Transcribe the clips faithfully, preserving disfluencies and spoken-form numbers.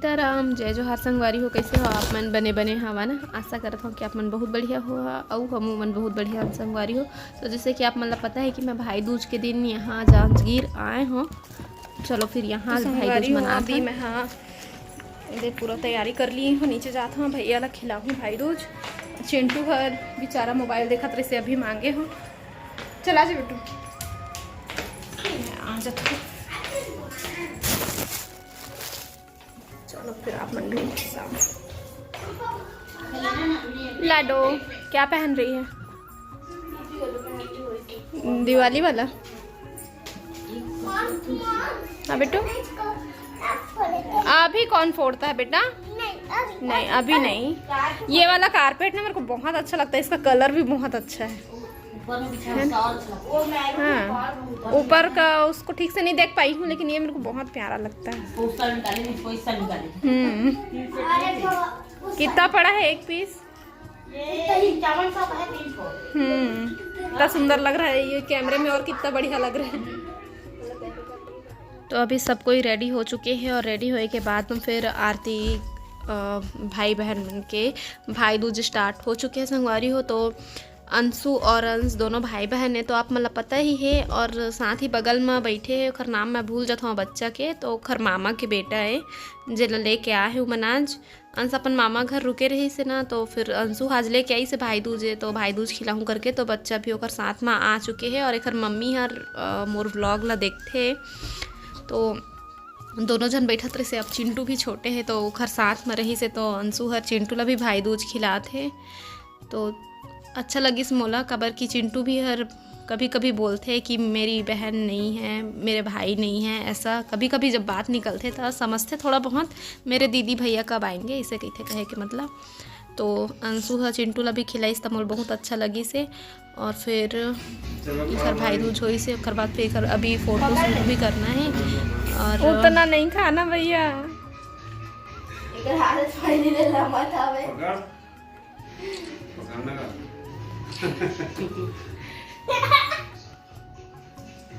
सीताराम, जय जोहार संगवारी हो। कैसे हो आप मन? बने बने हवा ना? आशा करत हूँ कि आप मन बहुत बढ़िया हो, अउ हमू मन बहुत बढ़िया हन संगवारी हो। तो जैसे कि आप मन ला पता है कि मैं भाई दूज के दिन यहाँ जांजगीर आए हूँ। चलो फिर यहाँ तो भाई दूज संगवारी हो, मनात अभी हन। मैं हाँ, इधर पूरा तैयारी कर ली हूँ, नीचे जात हूँ, भैया ला खिलाहूँ भाई दूज। चिंटू हर बेचारा मोबाइल देखत रहे से अभी मांगे हो। चला जा बेटू, आ जा तू। चलो फिर आप मन भी लाडो क्या पहन रही है? दिवाली वाला। हाँ बेटू, अभी कौन फोड़ता है बेटा? नहीं, अभी नहीं। ये वाला कारपेट ना मेरे को बहुत अच्छा लगता है, इसका कलर भी बहुत अच्छा है। ऊपर में बिछा है ना? हाँ, ऊपर का उसको ठीक से नहीं देख पाई हूँ, लेकिन ये मेरे को बहुत प्यारा लगता है। हम्म। कितना पड़ा है एक पीस? हम्म, इतना सुंदर लग रहा है ये कैमरे में, और कितना बढ़िया लग रहा है। तो अभी सब कोई रेडी हो चुके हैं और रेडी होए के बाद में फिर आरती, अ, भाई बहन मन के भाई दूज स्टार्ट हो चुके हैं संगवारी हो। तो अंशु और अंश दोनों भाई बहन है, तो आप मतलब पता ही है। और साथ ही बगल में बैठे हैं, ओखर नाम मैं भूल जाता हूँ बच्चा के, तो ओखर मामा के बेटा है, जेला लेके आए हैं उमन आज। अंश अपन मामा घर रुके रही से ना, तो फिर अंशु आज लेके आई से भाई दूज है, तो भाई दूज खिलाहूँ करके, तो बच्चा भी ओकर साथ में आ चुके हैं। और एकर मम्मी हर, अ, मोर व्लॉग ला देखते, तो दोनों जन बैठत रहे से। अब चिंटू भी छोटे हैं, तो ओकर साथ में रही से, तो अंशु हर चिंटू ला भी भाई दूज खिलात है। तो अच्छा लगिस मोला, काबर कि चिंटू भी हर कभी कभी बोलते कि मेरी बहन नहीं है, मेरे भाई नहीं है, ऐसा कभी कभी जब बात निकलते तो समझते थोड़ा बहुत, मेरे दीदी भैया कब आएंगे, इसे कहते कहे के मतलब। तो अंशु ह चिंटू ला भी खिलाइस त मोला बहुत अच्छा लगिस हे। और फिर इकर भाई दूज होइस हे, ओकर बाद फिर इकर अभी फोटो शूट भी करना है। और उतना नहीं खाना भैया। एकर हालत पानी ले ला मत आवे।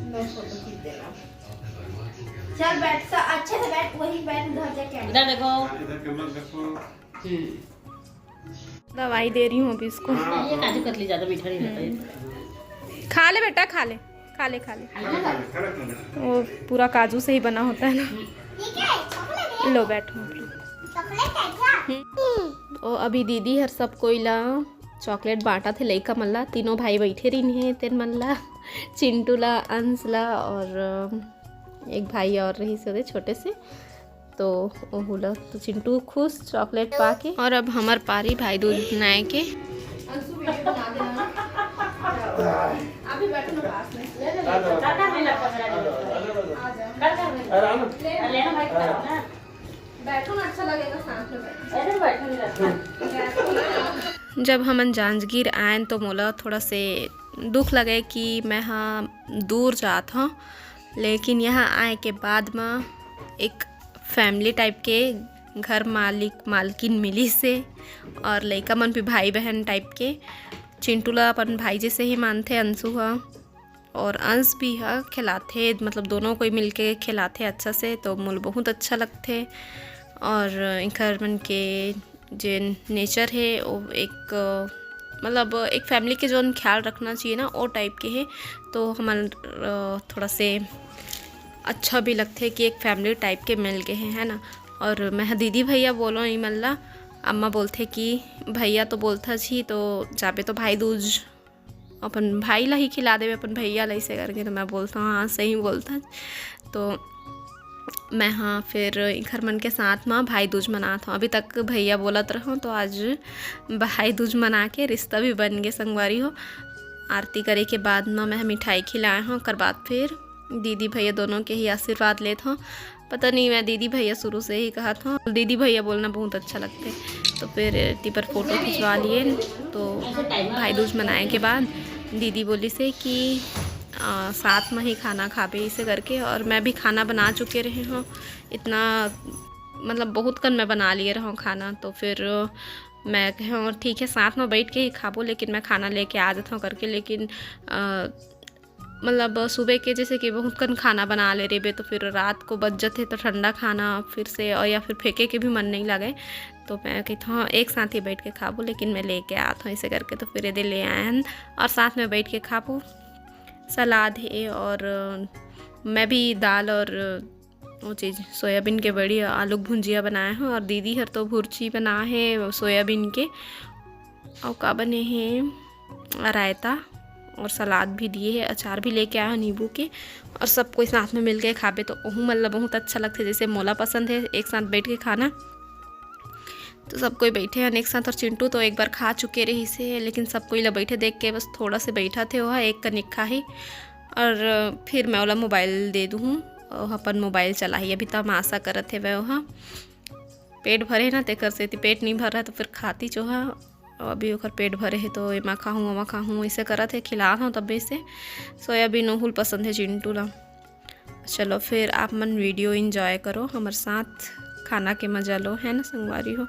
लो फोटो खींच देना। चल बैठ, स-, अच्छे से बैठ, वही बैठ, उधर जा कैमरा। इधर देखो। इधर कैमरा देखो। हम्म। दवाई दे रही हूँ अभी इसको। हाँ, ये काजू कतली ज्यादा मीठा नहीं रहता है। खा ले बेटा, खा ले, खा ले, खा ले। वो पूरा काजू से ही बना होता है ना। ये क्या है? चॉकलेट है? लो बैठो। चॉकलेट है क्या? हम्म। ओ, अभी दीदी हर सब कोई ला चॉकलेट बांटत हे लइका मन ला। तीनों भाई बैठे रहिन हे, तेन मन ला, चिंटू ला, अंश ला और, अ, एक भाई और रहिस हे छोटे से, तो ओहू ला तो चिंटू खुश चॉकलेट पा के। और अब हमर पारी भाई दूज बनाए के। बैठो ना, अच्छा लगेगा साथ में बैठ के। अरे बैठो नहीं लगता। जब हमन जांजगीर आयन तो मोला थोड़ा से दुख लगे कि मैं हा दूर जात हूँ, लेकिन यहाँ आए के बाद म एक फैमिली टाइप के घर मालिक मालकिन मिली से, और लइका मन भी भाई बहन टाइप के। चिंटू ला अपन भाई जैसे ही मानथे अंशु ह। और अंश भी ह खिलाथे, मतलब दोनों कोई मिलके खिलाथे अच्छा से, तो मोला बहुत अच्छा लगथे। और इनकर मन के जे नेचर हे वो एक, मतलब एक फैमिली के जोन ख्याल रखना चाहिए ना, वो टाइप के हे। तो हमन, अ, थोड़ा से अच्छा भी लगथे कि एक फैमिली टाइप के मिल गए हैं, है ना। और मैं दीदी भैया बोलो ई मन ला, अम्मा बोलथे कि भैया तो बोलथस ही, तो जाबे तो भाई दूज अपन भाई ला ही खिला देवे, अपन भैया ला, ऐसे करके। तो मैं बोलता हूँ, हाँ, सही बोलता। तो मैं, हाँ, फिर इखर मन के साथ में भाई दूज मनात हूँ। अभी तक भैया बोलत रहूँ, तो आज भाई दूज मना के रिश्ता भी बन गए संगवारी हो। आरती करे के बाद में मैं मिठाई खिलाए हूँ, ओकर बाद फिर दीदी भैया दोनों के ही आशीर्वाद लेत हूँ। पता नहीं, मैं दीदी भैया शुरू से ही कहत हूँ, दीदी भैया बोलना बहुत अच्छा लगते। तो फिर एती बर फोटो खिंचवा लिए। तो भाई दूज मनाए के बाद दीदी बोली से कि, आ, साथ में ही खाना खाबे, इसे करके। और मैं भी खाना बना चुके रहे हूँ, इतना, मतलब बहुत कन मैं बना लिए रहूँ खाना। तो फिर मैं कहे, "और ठीक है, साथ में बैठ के ही खाबो, लेकिन मैं खाना लेके आ जाता हूँ," करके। लेकिन, आ, मतलब सुबह के जैसे कि बहुत कन खाना बना ले रेबे, तो फिर रात को बच जथे, तो ठंडा खाना फिर से, और या फिर फेंके के भी मन नहीं लगे। तो मैं कहत हूँ एक साथ ही बैठ के खाबो, लेकिन मैं लेके आत हूँ, ऐसे करके। तो फिर ये ले आए हैं और साथ में बैठ के खाबो। सलाद है और मैं भी दाल और वो चीज़ सोयाबीन के बड़ी, आलू के भुंजिया बनाए हूँ, और दीदी हर तो भुर्जी बनाए है सोयाबीन के, और का बने है रायता और सलाद भी दिए है, अचार भी लेके आए हैं नींबू के। और सब कोई साथ में मिलके खाबे तो ओहू मन ला बहुत अच्छा लगथे, जैसे मोला पसंद है एक साथ बैठ के खाना। तो सब कोई बैठे हैं एक साथ, और चिंटू तो एक बार खा चुके रहिसे, लेकिन सब कोई ला बैठे देख के बस थोड़ा से बैठथे, ओहा एक कनिक खाही। और फिर मैं ओला मोबाइल दे दूँ, ओह अपन मोबाइल चलाही। अभी तमाशा करत हेवय ओहा, पेट भरे ना, तेकर सेती, पेट नहीं भर रहा तो फिर खाती चोहा। अभी ओकर पेट भरे है तो एमा खाहूँ, ओमा खाहूँ, ऐसे करत है, खिलात हूँ तबे से। सोयाबीन ओहुल पसंद है चिंटू ला। चलो फिर आप मन वीडियो एंजॉय करो, हमर साथ खाना के मजा लो, है ना संगवारी हो।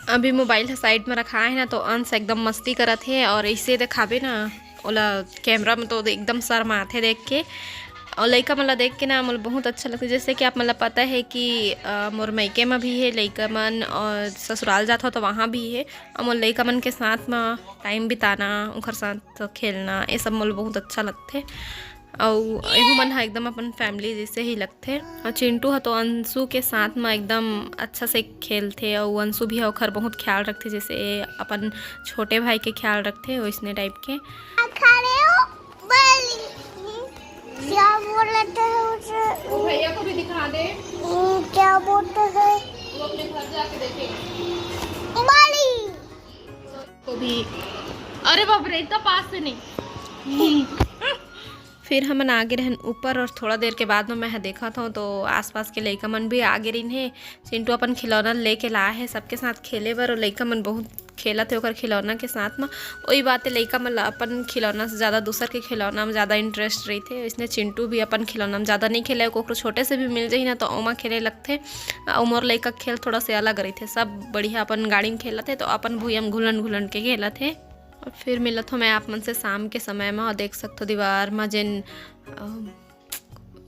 अभी मोबाइल ह साइड में रखा है ना, तो अंश एकदम मस्ती करत है, और ऐसे दिखाबे ना ओला कैमरा में तो एकदम शर्माथे देख के। और लइका मन ला देख के ना मोला बहुत अच्छा लगता है। जैसे कि आप मन ला पता है कि अ, मोर मइके में भी है लइका मन, और ससुराल जात हो तो वहाँ भी है। और मोर लइका मन के साथ में टाइम बिताना, उनकर साथ खेलना, ये सब मोला बहुत अच्छा लगथे। अउ एहू मन ह एकदम अपन फैमिली जैसे ही लगथे। अउ चिंटू ह तो अंशु के साथ म एकदम अच्छा से खेलथे, अउ अंशु भी ह ओखर बहुत ख्याल रखथे, जैसे अपन छोटे भाई के ख्याल रखथे, वैसने टाइप के। खड़े हो, बोली। क्या बोलते हैं उसे? वो भैया को भी दिखा दे। हम्म, क्या बोलते हैं? वो अपने घर जाके देखेंगे। बोली। को भी। अरे बाप रे, इतना पास से नहीं। फिर हमन आगे रहन ऊपर, और थोड़ा देर के बाद में मैं देखत हूँ तो आसपास के लइका मन भी आगे रहिन हे। चिंटू अपन खिलौना लेके लाए हे सबके साथ खेले बर, और लइका मन बहुत खेलत हे ओकर खिलौना के साथ में। वही बात है, लइका मन ला अपन खिलौना से ज़्यादा दूसर के खिलौना में ज़्यादा इंटरेस्ट रहिथे, इसने चिंटू भी अपन खिलौना में ज़्यादा नहीं खेले, कोकरो छोटे से भी मिल जाही ना तो ओमा खेले लगथे। अउ मोर लइका के खेल थोड़ा से अलग रहिथे, सब बढ़िया अपन गाड़ी में खेलत हे तो अपन भुइयां में घुलन घुलन के खेलत हे। और फिर मिलत हो मैं आप मन से शाम के समय में, और देख सकथो दीवार में जेन अ,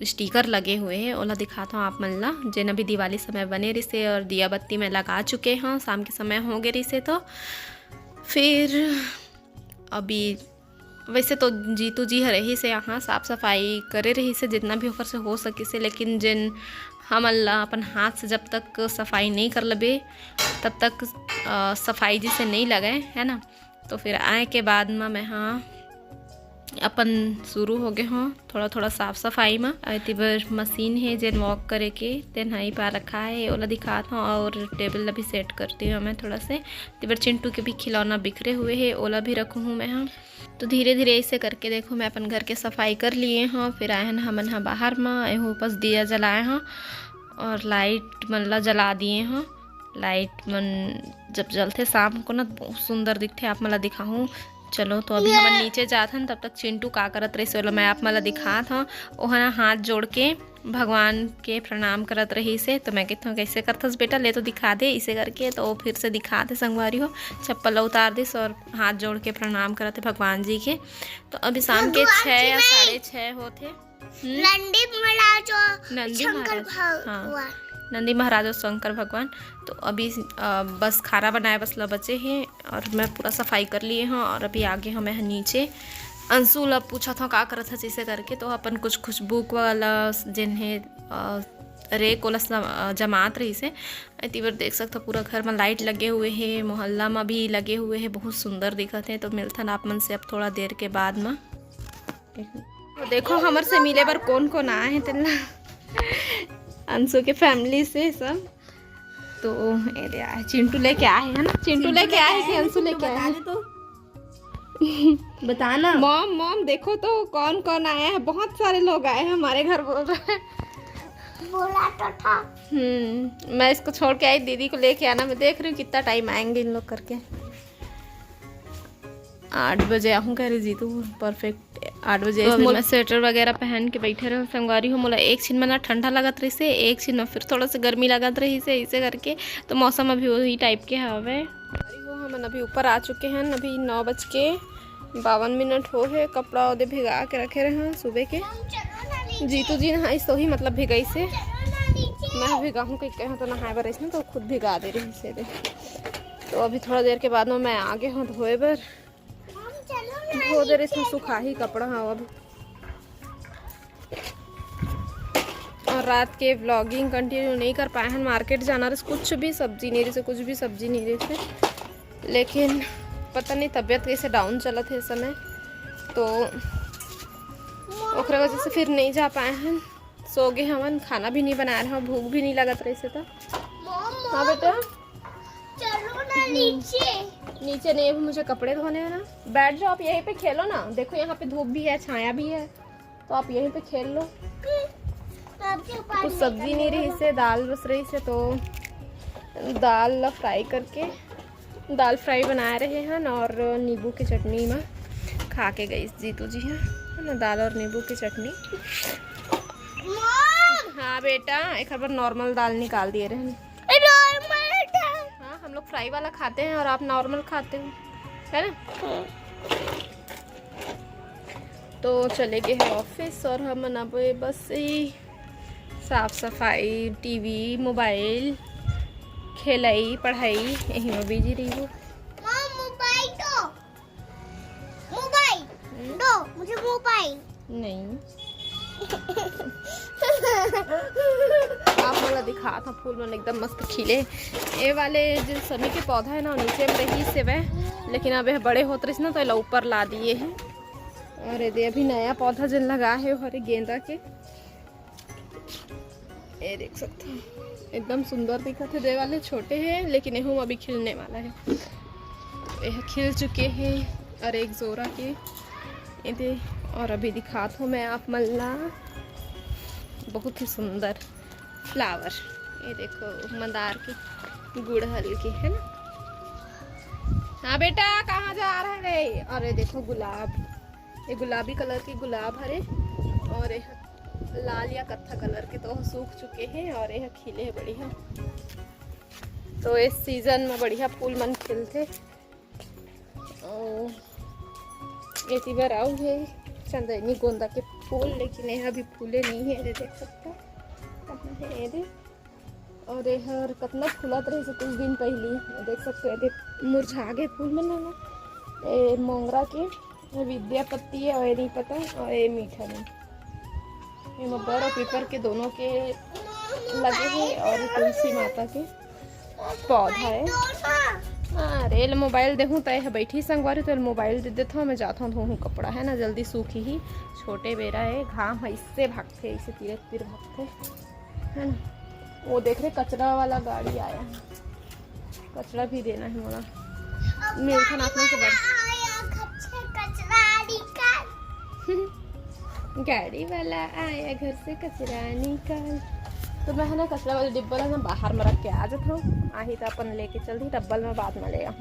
स्टिकर लगे हुए हे, ओला दिखात हूँ आप मन ला, जेन अभी दिवाली समय बने रिसे और दिया बत्ती में लगा चुके हैं, शाम के समय हो गए रिसे। तो फिर अभी वैसे तो जीतू जी ह रहिस हे यहाँ, साफ सफाई करे रहिस हे जितना भी ओकर से हो सकिस हे, लेकिन जेन हमन ला अपन हाथ से जब तक सफाई नहीं कर लेबे तब तक अ, सफाई जैसे नहीं लगे, है ना। तो फिर आए के बाद में मैं हाँ अपन शुरू हो गए हों थोड़ा थोड़ा साफ सफाई में। अउ एती बर मशीन हे जेन वॉक करे के, तेन हा ई पार रखा हे, ओला दिखात हों और टेबल ला भी सेट करती हूँ मैं थोड़ा से। एती बर चिंटू के भी खिलौना बिखरे हुए हे, ओला भी रखूँ मैं हाँ। तो धीरे धीरे ऐसे करके देखो मैं अपन घर के सफाई कर लिए हों। फिर आए हन हमन हा बाहर में, एहू पास दिया जलाए हों और लाइट मन ला जला दिए हों। लाइट मन जब जलथे शाम को ना, बहुत सुंदर दिखथे। आप मन ला दिखाहूँ, चलो तो अभी हमन नीचे जात हन, तब तक चिंटू का करत रहिस ओला मैं आप मन ला दिखात हूँ। ओह ना हाथ जोड़ के भगवान के प्रणाम करत रहिस हे, तो मैं कहत हूँ, "कैसे करथस बेटा, ले तो दिखा दे," इसे करके। तो वो फिर से दिखात हे संगवारी हो, चप्पल ला उतार दिस और हाथ जोड़ के प्रणाम करत हे भगवान जी के। तो अभी शाम के भगवान छः जी या नहीं। साढ़े छः होत हे। हम्म। नंदी महाराज और नंदी शंकर महाराज, हाँ। भगवान। नंदी महाराज और शंकर भगवान। तो अभी अ, बस खाना बनाए बस ला बचे हे और मैं पूरा सफाई कर लिए हों और अभी आगे हों मैं नीचे। अंशु ला पूछत हों का करत हस इसे करके, तो अपन कुछ कुछ बुक वाला जेन हे अ, रैक ओला स-, अ, जमात रहिस हे। एती बर देख सकथो पूरा घर में लाइट लगे हुए हे, मोहल्ला में भी लगे हुए हे, बहुत सुंदर दिखत हे। तो मिलथन आप मन से अब थोड़ा देर के बाद में। तो देखो हमर से मिले बर कौन कौन आए हैं तेला। अंशु के फैमिली से सब। तो ये दे आए, चिंटू लेके आए हैं ना, चिंटू लेके आए हैं कि अंशु लेके आए हैं? तो बताना। मॉम, मॉम, देखो तो कौन कौन आया है, बहुत सारे लोग आए हैं हमारे घर, बोल रहे हैं। बोला तो था। हम्म, मैं इसको छोड़ के आई, दीदी को लेके आना, मैं देख रही हूँ कितना टाइम आएंगे इन लोग करके। आठ बजे आहूँ कह रही जीतू, परफेक्ट आठ बजे। तो अभी मैं स्वेटर वगैरह पहन के बैठे रहे संगवारी हो। मोला एक छिन में ना ठंडा लगत रहिसे, एक छिन में फिर थोड़ा सा गर्मी लगत रहिसे, ऐसे करके तो मौसम अभी वही टाइप के हवे। संगवारी हो, हमन अभी ऊपर आ चुके हैं, अभी नौ बज के बावन मिनट हो हे, कपड़ा ओदे भिगा के रखे रहे हैं सुबह के। जीतू जी नहाइस तो ही मतलब भिगाइस हे। मैं भिगाहूँ कहिके कहेंव तो नहाए बर आइस ना, तो खुद भिगा दे रहिस हे। तो अभी थोड़ा देर के बाद में मैं आ गे हूँ धोए बर। धो दे रहिस, सुखाही कपड़ा। हाँ, अब और रात के vlogging continue नहीं कर पाए हन। मार्केट जाना रहिस, कुछ भी सब्जी नहीं रहिस, कुछ भी सब्जी नहीं रहिस, लेकिन पता नहीं तबीयत कैसे डाउन चलत हे इस समय, तो ओकरे वजह से फिर नहीं जा पाए हन। सो गे हवन, खाना भी नहीं बनाए रहे, भूख भी नहीं लगत रहिस हे। तो हाँ बेटा, चलो ना नीचे। नीचे नहीं, अभी मुझे कपड़े धोने हैं ना। बैठ जाओ आप, यहीं पे खेलो ना। देखो, यहाँ पे धूप भी है, छाया भी है, तो आप यहीं पे खेल लो। आपके पास कुछ सब्जी नहीं रहिस हे, दाल बस रहिस हे, तो दाल ला फ्राई करके, दाल फ्राई बनाए रहे हैं और नींबू की चटनी में खा के गइस जीतू जी हैं, है ना, दाल और नींबू की चटनी। हाँ बेटा, एक बार नॉर्मल दाल निकाल दिए रहे हैं। हाँ, हम लोग फ्राई वाला खाते हैं और आप नॉर्मल खाते हो, है ना? तो चले गए हैं ऑफिस और हमन अब बस यही साफ सफाई, टीवी, मोबाइल, खेलई, पढ़ाई, यही में बिजी रहिबो। मोबाइल दो, मोबाइल दो, मुझे मोबाइल। नहीं। आप मोला दिखात हव, फूल मन एकदम मस्त खिले। ए वाले जो समी के पौधा है ना, वो नीचे में रहिस हवय, लेकिन अब ये बड़े होत रहिस ना, तो एला ऊपर ला दिए हैं। और ये दे अभी नया पौधा जिन लगा है, हरे गेंदा के, ये देख सकते हैं, एकदम सुंदर दिखत है। दे वाले छोटे हैं, लेकिन एहू अभी खिलने वाला है। ये खिल चुके हैं और एक जोरा के ये दे। और अभी दिखात हूँ मैं आप मन ला, बहुत ही सुंदर फ्लावर। ये देखो, मंदार के गुड़हल के, है ना? हाँ बेटा, कहाँ जा रहा है? और ये देखो गुलाब, ये गुलाबी कलर के गुलाब हरे और ये लाल या कत्था कलर के, तो सूख चुके हैं और ये खिले हैं बढ़िया। तो इस सीजन में बढ़िया फूल मन खिलथे। ओ, एती बर आऊ हे चंदैनी गोंदा के फूल, लेकिन ये अभी फूले नहीं है। ये देख सकते हो, कहाँ है ये दे। और ये हर कतना फूलत रहिस कुछ दिन पहली, ये देख सकते हो, ये दे मुरझा गए फूल मन ना। ये मोंगरा के, ये विद्यापति है और ये नहीं पता, और ये मीठा नहीं। ये बड़ और पीपर के दोनों के लगे हैं और ये तुलसी माता के पौधा है। हाँ, अरे, एला मोबाइल देहूँ त एह बैठी संगवारी, तो एला मोबाइल दे देथव, मैं जाथव धोहूँ कपड़ा, है ना, जल्दी सूखी ही। छोटे बेरा है, घाम है, इससे भागथे, इसे तीरे तीर भागथे, है ना। वो देख रहे, कचरा वाला गाड़ी आया है, कचरा भी देना है मोला। मेरे को नाचने से बड़- आया घर से कचरा निकाल। गाड़ी वाला आया घर से कचरा निकाल। तो मैं, है ना, कचरा वाले डिब्बा ला ना बाहर में रख के आ जाता हूँ। आही तो अपन लेके चल दी डब्बल में, बाद में ले आऊँ।